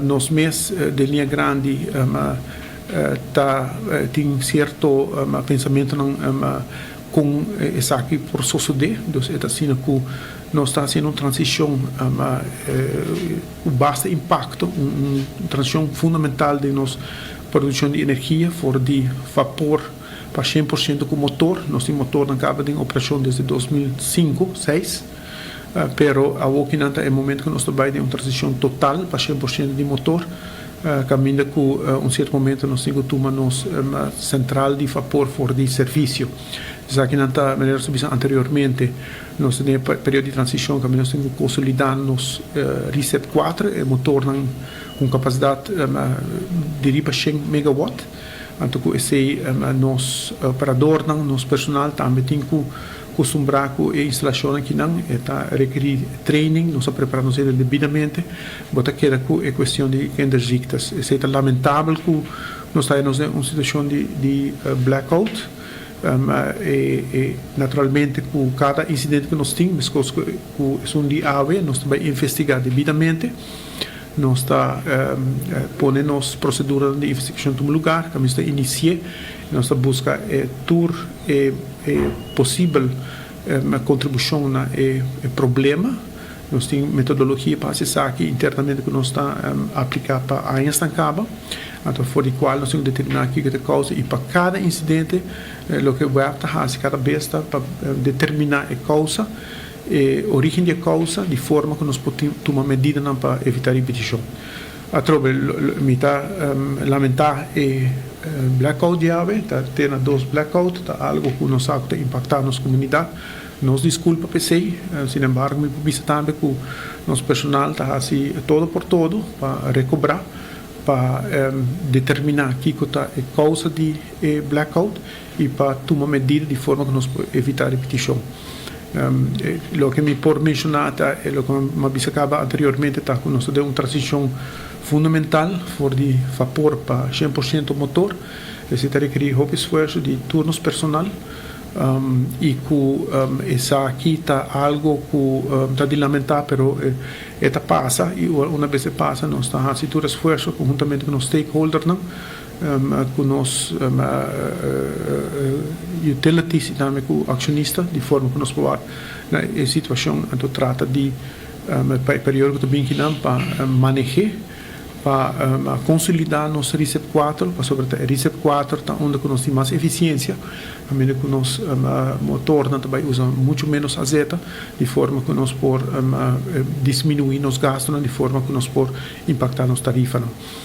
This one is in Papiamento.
Nos mes den liña grandi ta tin sierto pensamentonan kon esaki por sosodé. Dus e ta asina ku nos ta hasiendo un transishon ku basta impakto, un transishon fundamental den nos produkshon di energia for di vapor pa 100% ku motor. Nos tin motornan kaba den operashon desde 2005, seis. Pero awokinan ta e momento ku nos ta bai den un transishon total pa 100% di motor, kaminda ku un sierto momento nos tin ku tuma nos sentral di vapor for di servisio. Esakinan ta, manera nos a bisa anteriormente, nos ta den e periodo di transishon kaminda nos tin ku konsolidá nos Reset 4, e motornan ku un kapasidat di riba 100 megawatt. Anto ku esei nos operadornan, nos personal tambe tin ku kustumbrá ku e instalashonnan akinan. E ta rekerí training, nos a prepará nos hende debidamente. Bo ta keda ku e kuestion di kinderziektes. Esei ta lamentabel ku nos ta nos den un situashon di blackout. E naturalmente ku kada insidente ku nos tin, meskos ku esun di awe, nos ta bai investigá debidamente. Nos ta pone nos prosedura di investigashon tuma lugá, kaminda nos ta inisi'é, nos ta buska tur e posibel kontribushon na e problema. Nos tin metodologia pa hasi esaki internamente ku nos ta apliká pa añasnan kaba. Anto for di kual nos tin ku determiná kiko ta e kousa i pa kada insidente loke WEB ta hasi kada bes ta pa determiná e kousa, e orígen di e kousa, di forma ku nos por tuma medidanan pa evitá ripetishon. Atrobe mi ta lamentá e blackout di awe, ta te na dos blackout, ta algu ku nos sa ku ta impaktá nos komunidat. Nos diskulpa pa esei, sin embargo mi por bisa tambe ku nos personal ta hasi todo por todo pa rekobrá, pa determiná kiko ta e kousa di e blackout i pa tuma medida di forma ku nos por evitá ripetishon. Loke mi por menshoná ta loke mi a bisa kaba anteriormente, ta ku nos ta den un transishon fundamental for di vapor pa 100% motor. Esei ta rekerí hopi esfuerso di tur nos personal i ku esaki ta algu ku ta di lamentá, pero e ta pasa i una bes e pasa nos ta hasi tur esfuerso konhuntamente ku nos stakeholdernan, ku nos utilities i tambe ku akshonista, di forma ku nos por wak na e situashon, anto trata di pa e periodo ku ta bin kinan pa maneh'é, pa konsolidá nos Recipe 4, pasobra ta e Recipe 4 ta unda ku nos tin mas efisiensia, kaminda ku nos motornan ta bai usa muchu ménos azeta, di forma ku nos por disminuí nos gastunan, di forma ku nos por impaktá nos tarifanan.